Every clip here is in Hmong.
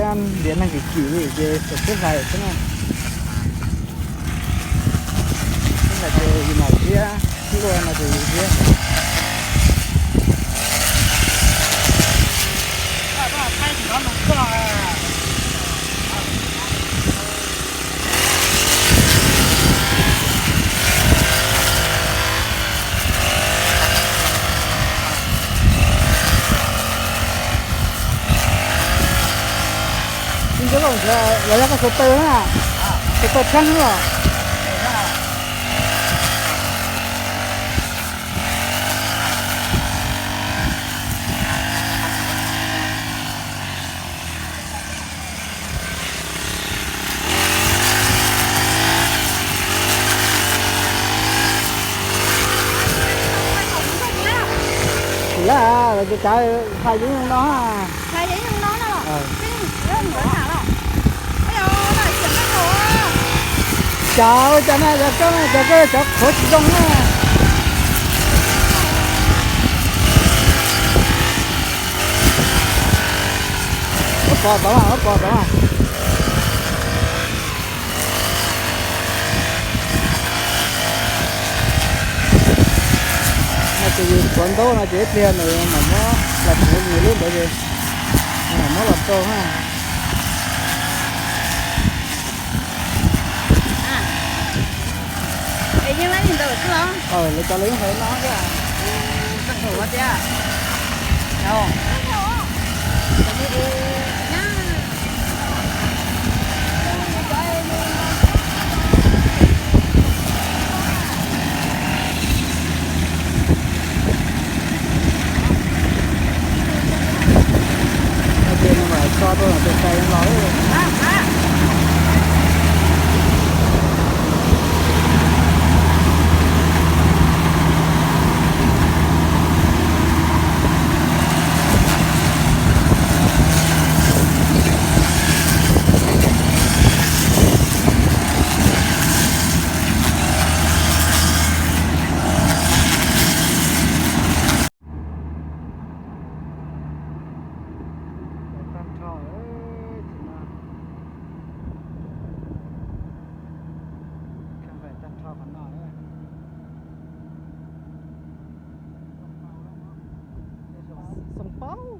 Ntiav neeg kim kim li ces xav sib hlais xwb na. Sib hlais ces yus mam ziab, sib ua no ces yus ziab. Tsis nco koj nrhiav los yog koj xuas taw na, xuas taw tshab hnub los. Tsis lab, lawv cov cav tha yeeb zoo no. Cav ua cas na, cov koj na, cov koj cov qhuav tsis zoo na. Muab pov tod, muab pov tod. No ces yus tuav ntaub no ces ib pliag nws mam muab los puv nws lub ntawd ces nws mam muab los rau na. Es yeej lab li ntawd xwb los? Lawv cov lawv yeej hais no thiab. Tau thiab. Ces nws mam tso rau ntawm tes tais los. Tag nrho ces no, tag nrho qhov no. Xoo paub.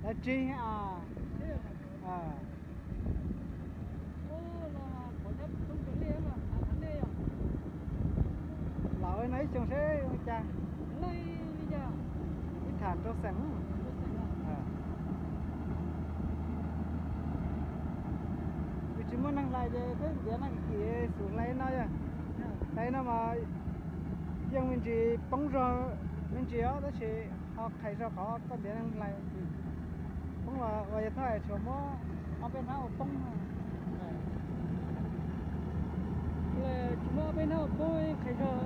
Dab tsi a? Los no ib xyoo seb ua cas. Ib tham rau xeem. Yus tsis muaj neeg hlais ces peb ntiav neeg kim xus hlais no yog. Hlais no mas yeej me ntsis poob zog me ntsis os, tab sis ho qhais zog qhov koj ntiav neeg hlais. Poob los uas yog thaj tshuav muab ob peb hnab ua poob. Tsis muab ob peb hnab ua poob qhais zog.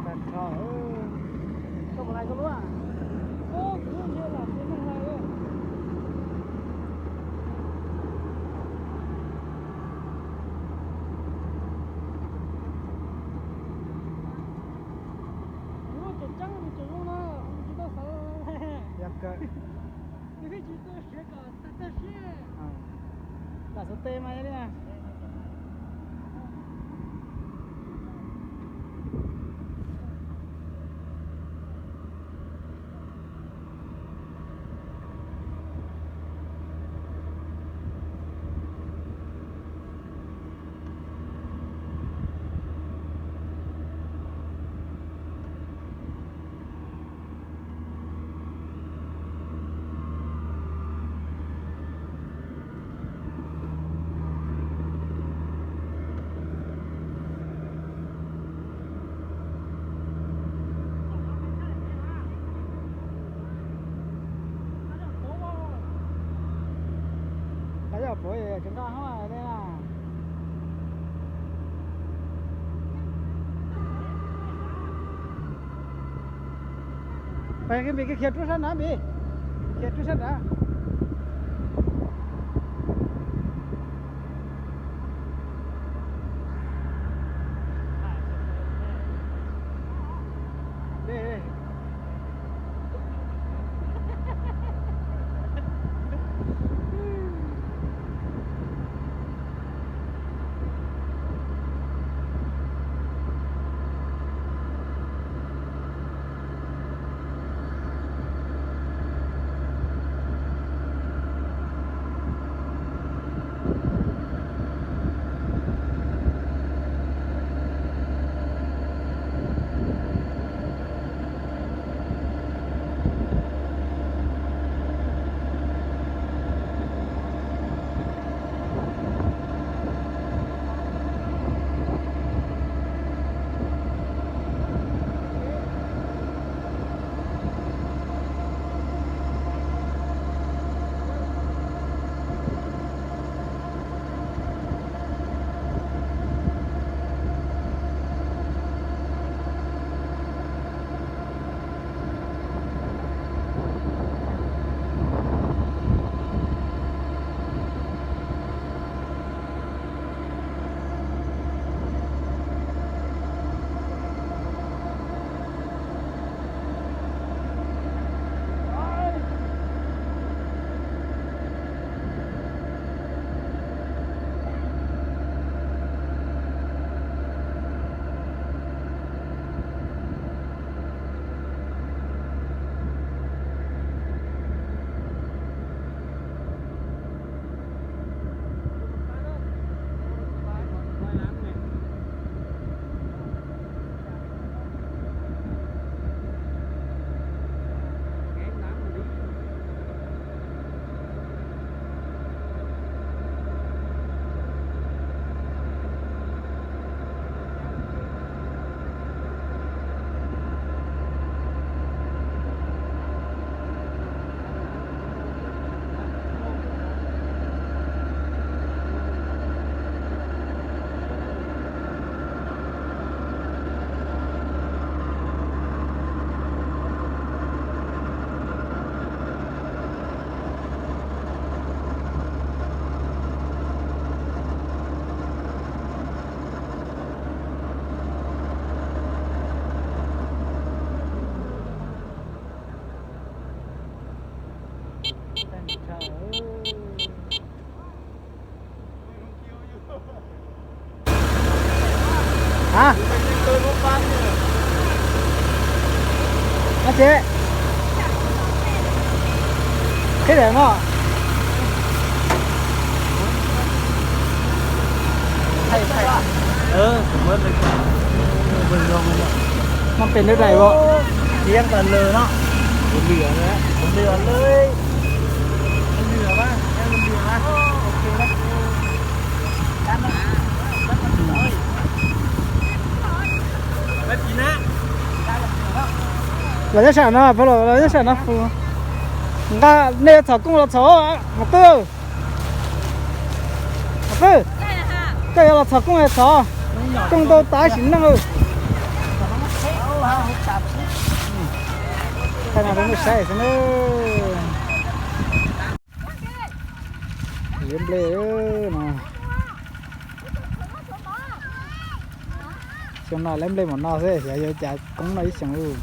Tag nrho, koj mus hlais koj lub a? Kuv lam hlais. Kuv tseem ceeb, kuv tseem zoo no, kuv tsis tau xav. Yog kawg. Kuv thiaj tsis tau siav kom tag tag siab. Lam xav tes mas yog li. Yog puv tsis nqa hov ne. Npis khiav rub sab nrad, Npis khiav rub sab nrad. Hab, no tsev, qhib daim no. Muab pem ntawd daim os. Yeej tas lawm no. Lwm lwm lwm lwm. Los nyob sab no, pab los nyob sab no fu. Nqa, nej yuav txhom kooj los txhom, Maum Qwj. Maum Qwj, koj yuav los txhom kooj los txhom. Kooj ntau tas sim neej. Thaij no rau nej saib xwb na. Liab nplej no. Xyoo no liab nplej mus no xwb, xyov yuav cas koob no ib xyoos.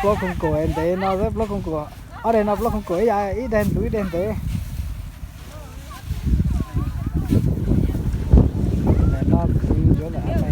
Plaub koog kaum ntev no xwb, plaub koog kaum, ob daim no plaub koog kaum ib yam, ib daim ntug ib daim ntev. Daim no kwv yuav lawm,